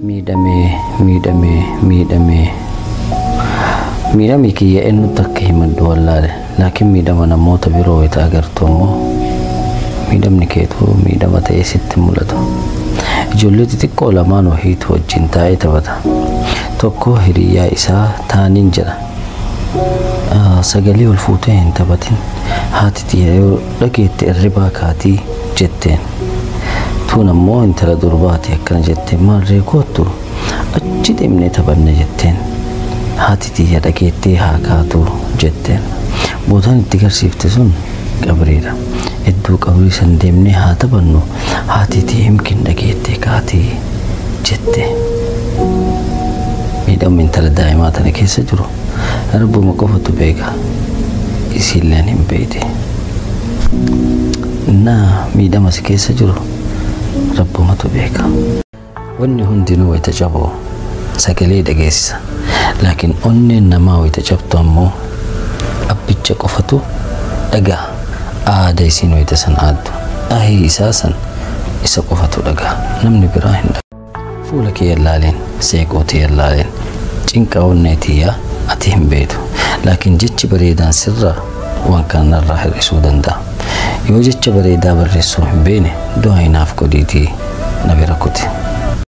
Miidhamee, miidhamee, miidhamee. Miidhamni kiyya eenyutti akka himadhu wallaale. Laakiin miidhama namoota biroo wayita agartu ammoo miidhamni keetuu miidhama ta'ee sitti mul'ata. Ijoollee xixiqqoo lamaan wahiitu wajjin taa'ee taphata. Tokko hiriyyaa isaa taaniin jedha. Sagalee ol fuutee hin taphatin. Haati tiyya yoo dhageette irribaa kaatii jetteen. Tuun ammoo intala durbaati akkana jetteen, maarree koottu achi deemnee taphanna jetteen. Haati tiyya dhageettee haa kaatu jetteen. Bootaan itti garsiifte sun qabriidha. Iddoo qabrii san deemnee haa taphannu, haati tiyya himkin dhageettee kaatii jette. Miidhamni intala daa'imaa tana keessa jiru rabbuma qofatu beeka. Isiilleen hin beekte. Innaa miidhama si keessa jiru rabbumatu beeka. Wanni hundinuu wayita cabu sagalee dhageessisa. Laakiin onneen namaa wayita cabtu ammoo abbicha qofatu dhaga'a. Aada isiin wayita san aaddu. Ahii isaa san isa qofatu dhaga'a. Namni biraa hin dhaga'a. Fuula kee yallaaleen, seeqoo tee yallaaleen, cinqa onnee tiyyaa ati hin beektu. Laakiin jechi bareedaan sirraa waan kana narraa hir'isuu danda'a. Yoo jecha bareedaa barreessuu hin beekne du'aa naaf godhiitii na bira kuti.